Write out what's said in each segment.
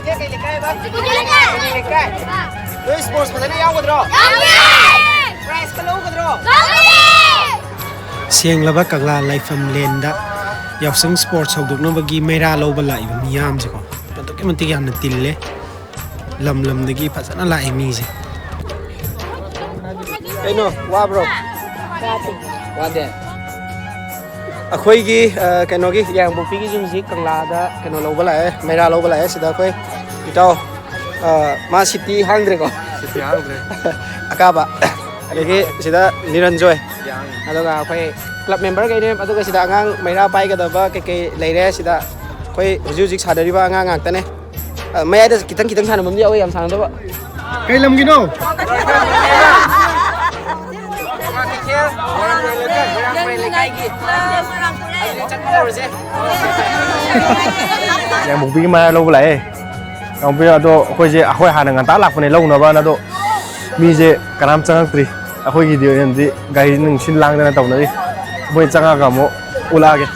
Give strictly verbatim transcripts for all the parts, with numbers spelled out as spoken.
ꯀꯩ ꯂꯩꯀꯥꯏ ꯍꯥꯏꯕ? ꯀꯩ ꯂꯩꯀꯥꯏ? ꯅꯣꯏ ꯁ꯭ꯄꯣꯔꯠꯁ ꯐꯖꯅ ꯌꯥꯎꯒꯗ꯭ꯔꯣ? ꯄ꯭ꯔꯥꯏꯖꯀ ꯂꯧꯒꯗ꯭ꯔꯣ? ꯁꯦꯡꯂꯕ ꯀꯪꯂꯥ ꯂꯥꯏꯐꯝ ꯂꯦꯟꯗ ꯌꯥꯎꯁꯪ ꯁ꯭ꯄꯣꯔꯠꯁ ꯍꯧꯗꯣꯛꯅꯕꯒꯤ ꯃꯩꯔꯥ ꯂꯧꯕ ꯂꯥꯛꯏꯕ ꯃꯤꯌꯥꯝꯁꯦꯀꯣ, ꯑꯗꯨꯛꯀꯤ ꯃꯇꯤꯛ ꯌꯥꯝꯅ ꯇꯤꯜꯂꯦ꯫ ꯂꯝ ꯂꯝꯗꯒꯤ ꯐꯖꯅ ꯂꯥꯛꯑꯦ ꯃꯤꯁꯦ꯫ ꯀꯩꯅꯣ, ꯋꯥꯕ꯭ꯔꯣ? ꯋꯥꯗꯦ꯫ ꯑꯩꯈꯣꯏꯒꯤ, ꯑ, ꯀꯩꯅꯣꯒꯤ ꯌꯥꯏꯉꯪꯄꯣꯛꯄꯤꯒꯤ ꯌꯨꯝꯁꯤ ꯀꯪꯂꯥꯗ ꯀꯩꯅꯣ ꯂꯧꯕ ꯂꯥꯛꯑꯦ, ꯃꯩꯔꯥ ꯂꯧꯕ ꯂꯥꯛꯑꯦ꯫ ꯁꯤꯗ ꯑꯩꯈꯣꯏ ꯏꯇꯥꯎ, ꯑ, ꯃꯥ ꯁꯤꯠꯇꯤ ꯍꯥꯡꯗ꯭ꯔꯦꯀꯣ꯫ ꯁꯤꯠꯇꯤ ꯍꯥꯡꯗ꯭ꯔꯦ꯫ ꯑꯀꯥꯕ꯫ ꯑꯗꯒꯤ ꯁꯤꯗ ꯅꯤꯔꯟꯖꯣꯏ꯫ ꯌꯥꯡ꯫ ꯑꯗꯨꯒ ꯑꯩꯈꯣꯏ ꯀ꯭ꯂꯕ ꯃꯦꯝꯕꯔꯈꯩꯅꯦ꯫ ꯑꯗꯨꯒ ꯁꯤꯗ ꯑꯉꯥꯡ ꯃꯩꯔꯥ ꯄꯥꯏꯒꯗꯕ ꯀꯩꯀꯩ ꯂꯩꯔꯦ꯫ ꯁꯤꯗ ꯑꯩꯈꯣꯏ ꯍꯧꯖꯤꯛ ꯍꯧꯖꯤꯛ ꯁꯥꯟꯅꯔꯤꯕ ꯑꯉꯥꯡ ꯉꯥꯛꯇꯅꯦ꯫ ꯑ, ꯃꯌꯥꯏꯗ ꯈꯤꯇꯪ ꯈꯤꯇꯪ ꯁꯥꯟꯅꯐꯝꯗꯤ ꯌꯥꯎꯋꯦ, ꯌꯥꯝ ꯁꯥꯟꯅꯗꯕ꯫ ꯀꯩ ꯂꯝꯒꯤꯅꯣ? ꯌꯥꯏꯉꯪꯄꯣꯛꯄꯤꯒꯤ ꯃꯌꯥꯏ ꯂꯧꯕ ꯂꯥꯛꯑꯦ꯫ ꯌꯥꯏꯉꯪꯄꯣꯛꯄꯤ ꯑꯗꯣ ꯑꯩꯈꯣꯏꯁꯦ, ꯑꯩꯈꯣꯏ ꯍꯥꯟꯅ ꯉꯟꯇꯥ ꯂꯥꯛꯄꯅꯦ ꯂꯧꯅꯕꯅ, ꯑꯗꯣ ꯃꯤꯁꯦ ꯀꯅꯥꯝ ꯆꯪꯉꯛꯇ꯭ꯔꯤ꯫ ꯑꯩꯈꯣꯏꯒꯤꯗꯤ ꯑꯣꯏꯅꯗꯤ ꯒꯥꯔꯤ ꯅꯨꯡꯁꯤꯠ ꯂꯥꯡꯗꯅ ꯇꯧꯅꯔꯤ꯫ ꯃꯣꯏ ꯆꯪꯉꯒ ꯑꯃꯨꯛ ꯎꯠꯂꯛꯑꯒꯦ꯫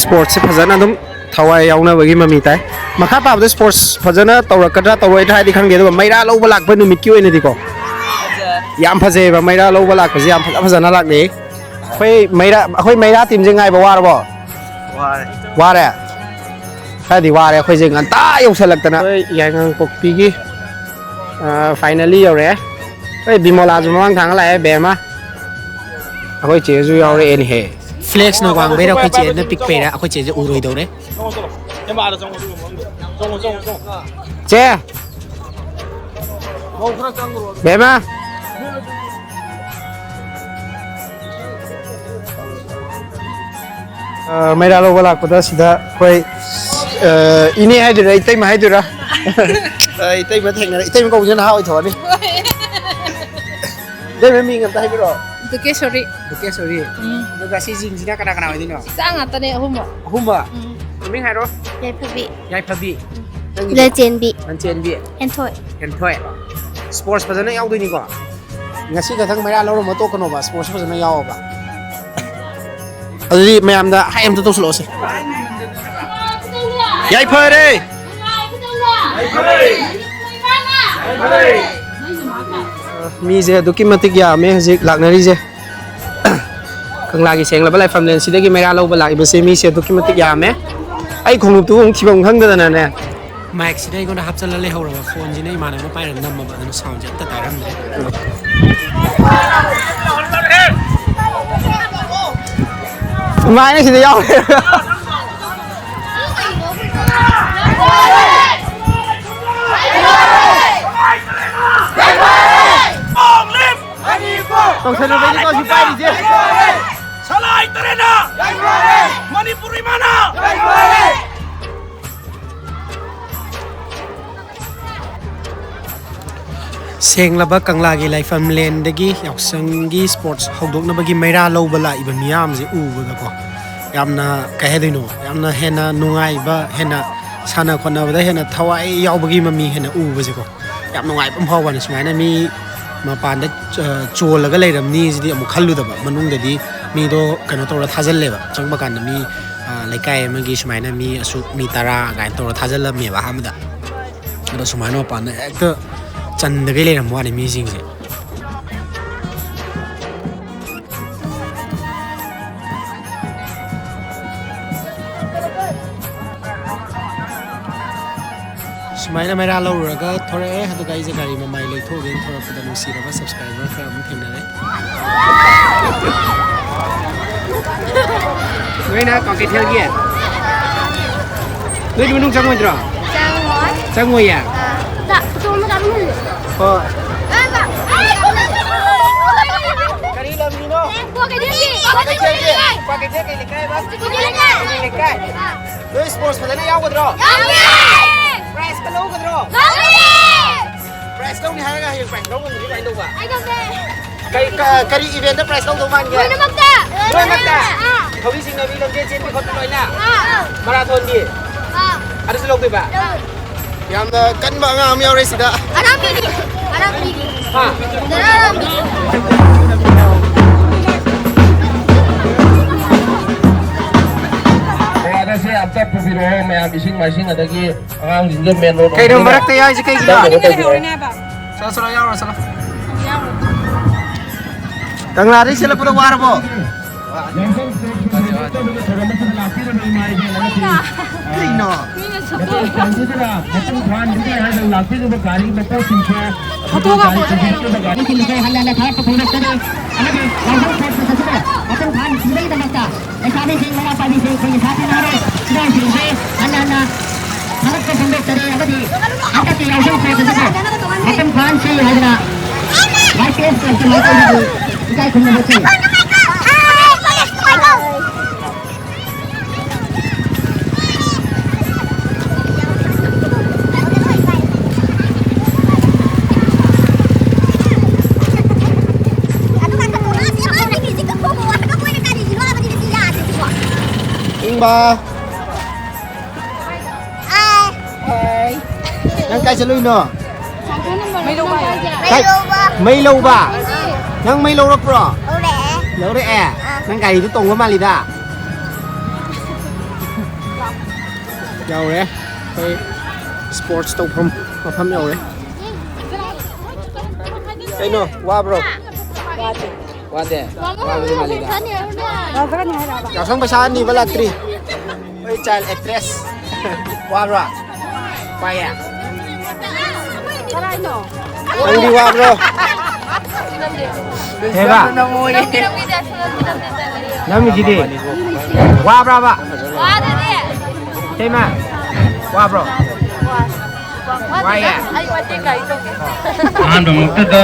ꯁ꯭ꯄꯣꯔꯠꯁꯦ ꯐꯖꯅ ꯑꯗꯨꯝ ꯊꯋꯥꯏ ꯌꯥꯎꯅꯕꯒꯤ ꯃꯃꯤ ꯇꯥꯏ꯫ ꯃꯈꯥ ꯇꯥꯕꯗ ꯁ꯭ꯄꯣꯔꯠꯁ ꯐꯖꯅ ꯇꯧꯔꯛꯀꯗ꯭ꯔꯥ ꯇꯧꯔꯣꯏꯗ꯭ꯔꯥ ꯍꯥꯏꯗꯤ ꯈꯪꯗꯦ, ꯑꯗꯨꯒ ꯃꯩꯔꯥ ꯂꯧꯕ ꯂꯥꯛꯄ ꯅꯨꯃꯤꯠꯀꯤ ꯑꯣꯏꯅꯗꯤꯀꯣ ꯌꯥꯝ ꯐꯖꯩꯑꯕ꯫ ꯃꯩꯔꯥ ꯂꯧꯕ ꯂꯥꯛꯄꯁꯦ ꯌꯥꯝ ꯐꯖ ꯐꯖꯅ ꯂꯥꯛꯅꯩ꯫ ꯑꯩꯈꯣꯏ ꯃꯩꯔꯥ, ꯑꯩꯈꯣꯏ ꯃꯩꯔꯥ ꯇꯤꯝꯁꯦ ꯉꯥꯏꯕ ꯋꯥꯔꯕꯣ? ꯋꯥꯔꯦ꯫ ꯋꯥꯔꯦ? ꯈꯔꯗꯤ ꯋꯥꯔꯦ ꯑꯩꯈꯣꯏꯁꯦ ꯉꯟꯇꯥ ꯌꯧꯁꯜꯂꯛꯇꯅ꯫ ꯑꯩꯈꯣꯏ ꯌꯥꯏꯉꯪꯄꯣꯛꯄꯤꯒꯤ, ꯑ, finally ꯌꯧꯔꯛꯑꯦ꯫ ꯑꯩꯈꯣꯏ ꯕꯤꯃꯣꯂꯥꯁꯨ ꯃꯃꯥꯡ ꯊꯥꯡꯒ ꯂꯥꯛꯑꯦ, ꯕꯦꯝꯃ꯫ ꯑꯩꯈꯣꯏ ꯆꯦꯁꯨ ꯌꯥꯎꯔꯛꯑꯦꯅꯦꯍꯦ꯫ ꯐ꯭ꯂꯦꯛꯁꯅ ꯋꯥꯡꯕꯩꯔꯥ, ꯑꯩꯈꯣꯏ ꯆꯦꯅ ꯄꯤꯛꯄꯩꯔꯥ, ꯑꯩꯈꯣꯏ ꯆꯦꯁꯦ ꯎꯔꯣꯏꯗꯧꯔꯦ꯫ ꯆꯦ! ꯕꯦꯝꯃ! ꯑ, ꯃꯩꯔꯥ ꯂꯧꯕ ꯂꯥꯛꯄꯗ ꯁꯤꯗ ꯑꯩꯈꯣꯏ, ꯑ, ꯏꯅꯦ ꯍꯥꯏꯗꯣꯏꯔꯥ, ꯏꯇꯩꯃ ꯍꯥꯏꯗꯣꯏꯔꯥ? ꯑ, ꯏꯇꯩꯃ ꯊꯦꯡꯅꯔꯦ꯫ ꯏꯇꯩꯃ ꯀꯧꯕꯁꯤꯅ ꯅꯍꯥ ꯑꯣꯏꯊꯣꯛꯑꯅꯤ꯫ ꯏꯇꯩꯃ ꯃꯤꯡ ꯑꯝꯇ ꯍꯥꯏꯕꯤꯔꯛꯑꯣ꯫ ꯗꯨꯀꯦꯁꯣꯔꯤ꯫ ꯗꯨꯀꯦꯁꯣꯔꯤ꯫ ꯎꯝ꯫ ꯑꯗꯨꯒ ꯁꯤꯁꯤꯡꯁꯤꯅ ꯀꯅꯥ ꯀꯅꯥ ꯑꯣꯏꯗꯣꯏꯅꯣ? ꯏꯆꯥ ꯉꯥꯛꯇꯅꯦ, ꯑꯍꯨꯝꯃꯛ꯫ ꯑꯍꯨꯝꯃꯛ? ꯎꯝ꯫ ꯃꯃꯤꯡ ꯍꯥꯏꯔꯣ꯫ ꯌꯥꯏꯐꯕꯤ꯫ ꯌꯥꯏꯐꯕꯤ꯫ ꯎꯝ꯫ ꯅꯪꯒꯤꯗꯤ? ꯂꯟꯆꯦꯟꯕꯤ꯫ ꯂꯟꯆꯦꯟꯕꯤ꯫ ꯍꯦꯟꯊꯣꯏ꯫ ꯍꯦꯟꯊꯣꯏ꯫ ꯁ꯭ꯄꯣꯔꯠꯁ ꯐꯖꯅ ꯌꯥꯎꯗꯣꯏꯅꯤꯀꯣ? ꯉꯁꯤ ꯈꯛꯇꯪ ꯃꯩꯔꯥ ꯂꯧꯔꯝꯃ ꯇꯣꯛꯀꯅꯣꯕ, ꯁ꯭ꯄꯣꯔꯠꯁ ꯐꯖꯅ ꯌꯥꯎꯑꯣꯕ꯫ ꯑꯗꯨꯗꯤ ꯃꯌꯥꯝꯗ ꯍꯥꯏ ꯑꯝꯇ ꯇꯧꯁꯜꯂꯛꯑꯣꯁꯦ꯫ ꯌꯥꯏꯐꯔꯦ꯫ ꯃꯤꯁꯦ ꯑꯗꯨꯛꯀꯤ ꯃꯇꯤꯛ ꯌꯥꯝꯃꯦ ꯍꯧꯖꯤꯛ ꯂꯥꯛꯅꯔꯤꯁꯦ꯫ ꯀꯪꯂꯥꯒꯤ ꯁꯦꯡꯂꯕ ꯂꯥꯏꯐꯝꯂꯦꯟꯁꯤꯗꯒꯤ ꯃꯩꯔꯥ ꯂꯧꯕ ꯂꯥꯛꯏꯕꯁꯦ ꯃꯤꯁꯦ ꯑꯗꯨꯛꯀꯤ ꯃꯇꯤꯛ ꯌꯥꯝꯃꯦ꯫ ꯑꯩ ꯈꯣꯡꯎꯞꯇꯨ ꯑꯃꯨꯛ ꯊꯤꯐꯝ ꯈꯪꯗꯗꯅꯅꯦ꯫ ꯃꯥꯏꯛꯁꯤꯗ ꯑꯩꯉꯣꯟꯗ ꯍꯥꯞꯆꯜꯂ ꯂꯩꯍꯧꯔꯕ, ꯐꯣꯟꯁꯤꯅ ꯏꯃꯥꯟꯅꯕ ꯄꯥꯏꯔ ꯅꯝꯃꯕ, ꯑꯗꯨꯅ ꯁꯥꯎꯟꯁꯦ ꯑꯝꯇ ꯇꯥꯔꯝꯗ꯭ꯔꯦ꯫ ꯏꯃꯥ, ꯑꯩꯅ ꯁꯤꯗ ꯌꯥꯎꯔꯦ꯫ ꯇꯧꯁꯟꯅꯕꯩꯅꯤꯀꯣ ꯁꯤ ꯄꯥꯏꯔꯤꯁꯦ꯫ ꯁꯂꯥꯏ ꯇꯔꯦꯠꯅ! ꯃꯅꯤꯄꯨꯔ ꯏꯃꯥꯅ! ꯁꯦꯡꯂꯕ ꯀꯪꯂꯥꯒꯤ ꯂꯥꯏꯐꯝꯂꯦꯟꯗꯒꯤ ꯌꯥꯎꯁꯪꯒꯤ ꯁ꯭ꯄꯣꯔꯠꯁ ꯍꯧꯗꯣꯛꯅꯕꯒꯤ ꯃꯩꯔꯥ ꯂꯧꯕ ꯂꯥꯛꯏꯕ ꯃꯤꯌꯥꯝꯁꯦ ꯎꯕꯗꯀꯣ, ꯌꯥꯝꯅ, ꯀꯩ ꯍꯥꯏꯗꯣꯏꯅꯣ, ꯌꯥꯝꯅ ꯍꯦꯟꯅ ꯅꯨꯡꯉꯥꯏꯕ, ꯍꯦꯟꯅ ꯁꯥꯟꯅ ꯈꯣꯠꯅꯕꯗ ꯍꯦꯟꯅ ꯊꯋꯥꯏ ꯌꯥꯎꯕꯒꯤ ꯃꯃꯤ ꯍꯦꯟꯅ ꯎꯕꯁꯦꯀꯣ, ꯌꯥꯝ ꯅꯨꯡꯉꯥꯏꯕ ꯑꯃ ꯐꯥꯎꯕꯅꯤ꯫ ꯁꯨꯃꯥꯏꯅ ꯃꯤ ꯃꯄꯥꯟꯗ, ꯑ, ꯆꯣꯜꯂꯒ ꯂꯩꯔꯝꯅꯤ ꯁꯤꯗꯤ ꯑꯃꯨꯛ ꯈꯜꯂꯨꯗꯕ꯫ ꯃꯅꯨꯡꯗꯗꯤ ꯃꯤꯗꯣ ꯀꯩꯅꯣ ꯇꯧꯔ ꯊꯥꯖꯤꯜꯂꯦꯕ꯫ ꯆꯪꯕ ꯀꯥꯟꯗ ꯃꯤ, ꯑ, ꯂꯩꯀꯥꯏ ꯑꯃꯒꯤ ꯁꯨꯃꯥꯏꯅ ꯃꯤ ꯑꯁꯨꯛ, ꯃꯤ ꯇꯔꯥ ꯀꯥꯏꯅ ꯇꯧꯔ ꯊꯥꯖꯤꯜꯂꯝꯃꯦꯕ ꯑꯍꯥꯟꯕꯗ꯫ ꯑꯗꯣ ꯁꯨꯃꯥꯏꯅ ꯃꯄꯥꯟꯗ ꯍꯦꯛꯇ ꯆꯟꯗꯒꯩ ꯂꯩꯔꯝꯕ ꯋꯥꯅꯤ ꯃꯤꯁꯤꯡꯁꯦ꯫ ꯁꯨꯃꯥꯏꯅ ꯃꯩꯔꯥ ꯂꯧꯔꯨꯔꯒ ꯊꯣꯔꯛꯑꯦ꯫ ꯑꯗꯨꯒ ꯑꯩꯁꯦ ꯒꯥꯔꯤ ꯃꯃꯥꯏ ꯂꯩꯊꯣꯛꯑꯒꯦꯅ ꯊꯣꯔꯛꯄꯗ ꯅꯨꯡꯁꯤꯔꯕ ꯁꯕꯁꯀ꯭ꯔꯥꯏꯕꯔ ꯈꯔ ꯑꯃꯨꯛ ꯊꯦꯡꯅꯔꯦ꯫ ꯅꯣꯏꯅ ꯀ꯭ꯋꯥꯀꯩꯊꯦꯜꯒꯤ? ꯅꯣꯏꯗꯤ ꯃꯅꯨꯡ ꯆꯪꯉꯣꯏꯗ꯭ꯔꯣ? ꯆꯪꯉꯣꯏ꯫ ꯆꯪꯉꯣꯏꯌꯦ? ꯑꯥ꯫ ꯆꯥ-, ꯐꯣꯇꯣ ꯑꯃ ꯆꯥꯃꯤꯟꯅꯁꯦ꯫ ꯍꯣꯏ꯫ ꯀꯔꯤ ꯂꯝꯒꯤꯅꯣ? ꯀ꯭ꯋꯥꯀꯩꯊꯦꯜꯒꯤ꯫ ꯀ꯭ꯋꯥꯀꯩꯊꯦꯜꯒꯤ꯫ ꯀ꯭ꯋꯥꯀꯩꯊꯦꯜ ꯀꯩ ꯂꯩꯀꯥꯏ ꯍꯥꯏꯕ? ꯀ꯭ꯋꯥꯀꯩꯊꯦꯜ ꯂꯩꯀꯥꯏ꯫ ꯀ꯭ꯋꯥꯀꯩꯊꯦꯜ ꯂꯩꯀꯥꯏ꯫ ꯅꯣꯏ ꯁ꯭ꯄꯣꯔꯠꯁ ꯐꯖꯅ ꯌꯥꯎꯒꯗ꯭ꯔꯣ? ꯌꯥꯎꯒꯦ! ꯄ꯭ꯔꯥꯏꯖꯀ ꯂꯧꯒꯗ꯭ꯔꯣ? ꯂꯧꯒꯅꯤ! ꯄ꯭ꯔꯥꯏꯖ ꯂꯧꯅꯤ ꯍꯥꯏꯔꯒ ꯍꯌꯦꯡ ꯄ꯭ꯔꯥꯏꯖ ꯂꯧ ꯉꯝꯗ꯭ꯔꯗꯤ ꯀꯃꯥꯏꯅ ꯇꯧꯕ? ꯑꯩ ꯉꯝꯃꯦ! ꯀꯔꯤ, ꯀ-, ꯀꯔꯤ ꯏꯚꯦꯟꯠꯇ ꯄ꯭ꯔꯥꯏꯖ ꯂꯧꯗꯧ ꯃꯥꯟꯒꯦ? ꯂꯣꯏꯅꯃꯛꯇ! ꯂꯣꯏꯅꯃꯛꯇ? ꯑꯥ! ꯊꯧꯔꯤ ꯆꯤꯡꯅꯕꯤ, ꯂꯝꯖꯦꯜ ꯆꯦꯟꯕꯤ ꯈꯣꯠꯄꯤ ꯂꯣꯏꯅ? ꯑꯥ! ꯃꯔꯥꯊꯣꯟꯗꯤ? ꯑꯥ! ꯑꯗꯨꯁꯨ ꯂꯧꯗꯣꯏꯕ? ꯂꯧ-, ꯌꯥꯝꯅ ꯀꯟꯕ ꯑꯉꯥꯡ ꯑꯃ ꯌꯥꯎꯔꯦ ꯁꯤꯗ꯫ ꯑꯔꯥꯝꯕꯤꯅꯤ! ꯑꯔꯥꯝꯕꯤ! ꯍꯥ? ꯗꯥ ꯑꯔꯥꯝꯕꯤ! ꯏꯁꯤꯡ ꯃꯥꯏꯁꯤꯡ ꯑꯗꯒꯤ ꯑꯉꯥꯡꯁꯤꯡꯗꯣ ꯃꯦꯟ ꯔꯣꯗ ꯀꯩꯅꯣ ꯑꯣꯏꯕꯅꯤꯅ ꯃꯔꯛꯇ ꯌꯥꯎꯔꯤꯁꯦ ꯀꯩꯒꯤꯅꯣ? ꯆꯠꯂꯣ, ꯆꯠꯂꯣ, ꯌꯥꯎꯔꯣ, ꯆꯠꯂꯣ꯫ ꯀꯪꯂꯥꯗꯩ ꯆꯦꯜꯂꯛꯄꯗ ꯋꯥꯔꯕꯣ? ꯀꯩꯅꯣ? ꯃꯤꯅ ꯁꯨꯝ ꯃꯇꯧ ꯇꯧꯗꯨꯅ ꯃꯄꯨꯡ ꯐꯥꯍꯟꯕꯤꯒꯦ ꯍꯥꯏꯗꯅ ꯂꯥꯛꯄꯤꯔꯤꯕ ꯒꯥꯔꯤ ꯃꯄꯣꯠꯁꯤꯡ ꯐꯣꯇꯣꯒ ꯄꯣꯠ ꯒꯥꯔꯤꯁꯤꯡꯁꯦ ꯍꯜꯂ ꯍꯜꯂ ꯊꯥꯔꯛꯄ ꯐꯣꯡꯗꯣꯛꯆꯔꯤ꯫ ꯑꯃꯗꯤ ꯌꯥꯎꯁꯪ ꯐꯦꯁꯇꯤꯚꯦꯜ ꯑꯁꯤꯗ ꯃꯄꯨꯡ ꯐꯥꯍꯟꯕꯤꯕꯒꯤꯗꯃꯛꯇ ꯂꯩꯁꯥꯕꯤꯁꯤꯡ, ꯃꯩꯔꯥ ꯄꯥꯏꯕꯤꯁꯤꯡ, ꯑꯩꯈꯣꯏꯒꯤ ꯁꯥꯇ꯭ꯔ ꯅꯍꯥꯔꯣꯜ ꯏꯅꯥꯎꯁꯤꯡꯁꯦ ꯍꯟꯅ ꯍꯟꯅ ꯊꯥꯒꯠꯄ ꯐꯣꯡꯗꯣꯛꯆꯔꯤ꯫ ꯑꯃꯗꯤ ꯍꯟꯗꯛꯀꯤ ꯌꯥꯎꯁꯪ ꯐꯦꯁꯇꯤꯚꯦꯜ ꯑꯁꯤꯕꯨ ꯃꯄꯨꯡ ꯐꯥꯍꯟꯁꯤ ꯍꯥꯏꯗꯅ ꯋꯥꯏ ꯄꯤ ꯑꯦꯁ ꯀꯦ ꯁꯤ ꯃꯥꯏꯀꯩꯗꯒꯤ ꯏꯀꯥꯏ ꯈꯨꯝꯅꯕꯁꯤ꯫ ꯏꯪꯕ꯫ ꯅꯪ ꯀꯥꯏ ꯆꯠꯂꯨꯏꯅꯣ? ꯃꯩ ꯂꯧꯕ꯫ ꯀꯥꯏ? ꯃꯩ ꯂꯧꯕ? ꯅꯪ ꯃꯩ ꯂꯧꯔꯛꯄ꯭ꯔꯣ? ꯂꯧꯔꯛꯑꯦ꯫ ꯂꯧꯔꯛꯑꯦ? ꯑꯥ꯫ ꯅꯪ ꯒꯥꯔꯤꯗꯨ ꯇꯣꯡꯕ ꯃꯥꯜꯂꯤꯗ꯫ ꯌꯧꯔꯦ꯫ ꯑꯩꯈꯣꯏ ꯁ꯭ꯄꯣꯔꯠꯁ ꯇꯧꯐꯝ ꯃꯐꯝ ꯌꯧꯔꯦ꯫ ꯀꯩꯅꯣ, ꯋꯥꯕ꯭ꯔꯣ? ꯋꯥꯗꯦ꯫ ꯋꯥꯕꯗꯤ ꯃꯥꯜꯂꯤꯗ꯫ ꯌꯥꯎꯁꯪ ꯄꯩꯁꯥ ꯍꯟꯅꯤꯕ ꯂꯥꯛꯇ꯭ꯔꯤ꯫ ꯑꯩꯈꯣꯏ ꯆꯥꯏꯜ ꯑꯦꯛꯇ꯭ꯔꯦꯁ꯫ ꯋꯥꯕ꯭ꯔꯣ? ꯋꯥꯏꯌꯦ? ꯅꯪꯗꯤ ꯋꯥꯕ꯭ꯔꯣ? ꯀꯩꯕ? ꯅꯝꯃꯤꯁꯤꯗꯤ꯫ ꯋꯥꯕ꯭ꯔꯕ? ꯏꯇꯩꯃ, ꯋꯥꯕ꯭ꯔꯣ? ꯋꯥꯏꯌꯦ? ꯑꯍꯥꯟꯕ ꯃꯛꯇꯗ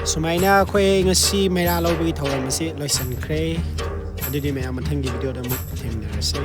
ꯁꯨꯃꯥꯏꯅ ꯑꯩꯈꯣꯏ ꯉꯁꯤ ꯃꯩꯔꯥ ꯂꯧꯕꯒꯤ ꯊꯧꯔꯝ ꯑꯁꯤ ꯂꯣꯏꯁꯤꯟꯈ꯭ꯔꯦ꯫ ꯑꯗꯨꯗꯤ ꯃꯌꯥꯝ ꯃꯊꯪꯒꯤ ꯚꯤꯗꯤꯑꯣꯗ ꯑꯃꯨꯛ ꯊꯦꯡꯅꯔꯁꯤ꯫